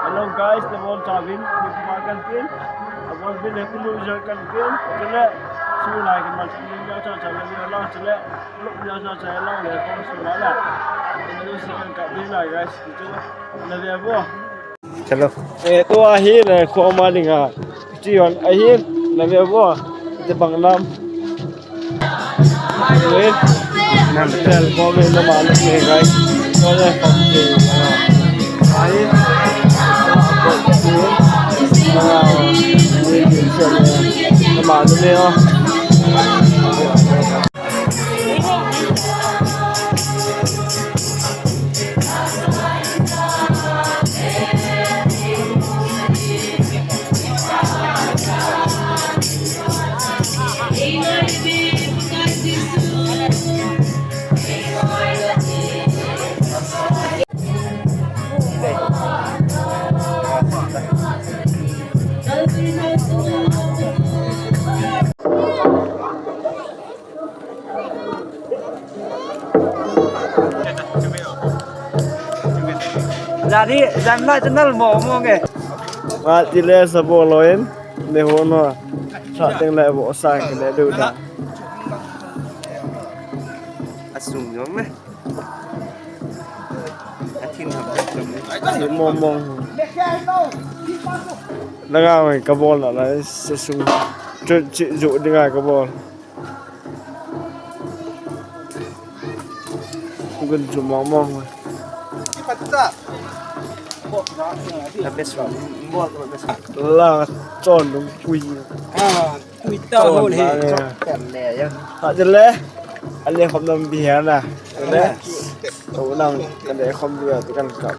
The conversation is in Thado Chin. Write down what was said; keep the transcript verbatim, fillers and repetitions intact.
Hello guys, nabonchauvin nikho pha kahin tin. Nabonchauvin Happy New Year kahin tin. Chule, sunga kiman chun ni cha cha le la chule, lop ni cha cha la le ko sunga la. Ni si kan ka ni la guys, chu na ve vo. Hello. Eh, tua hi le ko ma dinga. Tion ahi, na ve vo. Te bang nam. Wait. Nam tel ko ve na ma le guys. Ko le ko ke. Ahi. Na ma le. Jani, jan la channel mo mo nge. Wa ti le sa bo lo in, ne ho no. Sa teng le bo sa ke le du da. Asung yom me. Atin ha. Mo mo. Langa mai ka bol na la sa sung. Chu chu ju dinga ka bol. Gun chu mong mong. Kipat ta. The best one. Bol the best one. La chon lung pui. Ah, pui ta hol he. Chon la ya. Ha de le. Ale khom nam bi ha na. Le. To nang kan de khom bi ya kan ka.